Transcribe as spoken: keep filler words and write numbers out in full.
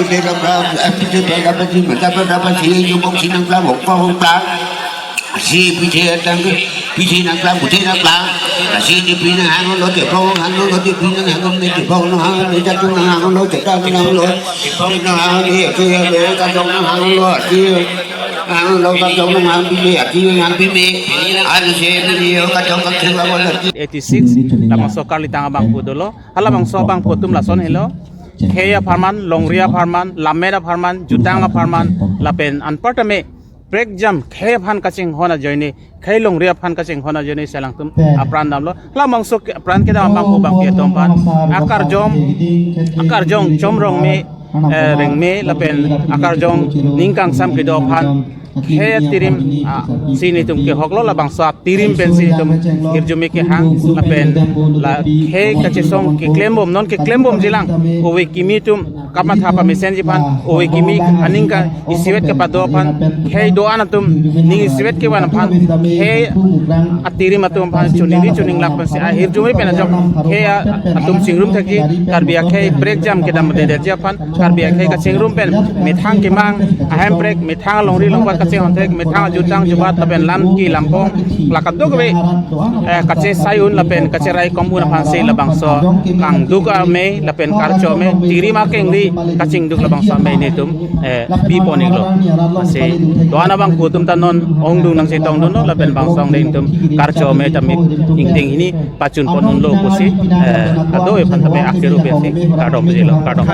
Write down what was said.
pute nangplang, eh, pute pute nangplang, pute mata pute nangplang, si yubong si nangplang, hongplang hongplang. Si pute tang, pute nangplang, pute nangplang. Si di pi nanghanglo, tepong nanghanglo, di pi nanghanglo, me tepong nanghanglo, me jatung nanghanglo, jatung nanghanglo. Tepong nanghanglo, ye tu ye le, kachong nanghanglo, si hanglo, kachong nanghang pi me, si nanghang pi me. Anu se ni yo, kachong kachong la wala. Eighty-six, labangso karlitang abangphu dolo. Halabangso abangphu atum lason helo. Khei apharman, longri apharman, lammet apharman, jutang apharman, lapen anparta me prekjam khei aphan kachinghon ajoine, khei longri aphan kachinghon ajoine si alangtum apran damlo. Halabangso ke-, apran kedam abangphu abangpi atum aphan akarjong, akarjong Chomrong me, eh, Rengme lapen akarjong ning kangsam kedo aphan khei atirim, ah, si netum kehoklo, labangso atirim pen si netum hirjume kehang lapen la khei kachesong keklembom, non keklembomjilang, ove kimi atum kamatha pamesenji aphan, ove kimi aning ke isivet kepado aphan, khei do-an atum ning isivet kevan aphan, khei atirim atum aphan choningri choninglak pensi ahirjume pen ajok khei atum chingrum thekji, Karbi akhei prekjam kedamdedetji aphan, Karbi akhei kachingrum pen methang kemang, ahemprek methang longri longpat kachinghon thek, methang jutang jubat lapen lam ki lampong, la kadokave, eh, kachesai un lapen kacherai kom un aphansi labangso kangduk amei lapen karcho amei, tirim akengri kachingduk labangso amei netum, eh, pipon iklo. Lasi do-an abangphu atum ta non ongdung nangchetongdunlo lapen bangso angdeng atum karcho amei tame ingting hini pachun ponunlo pusi, eh, kadokave aphan tame akiru pensi kardom jilo, kardom.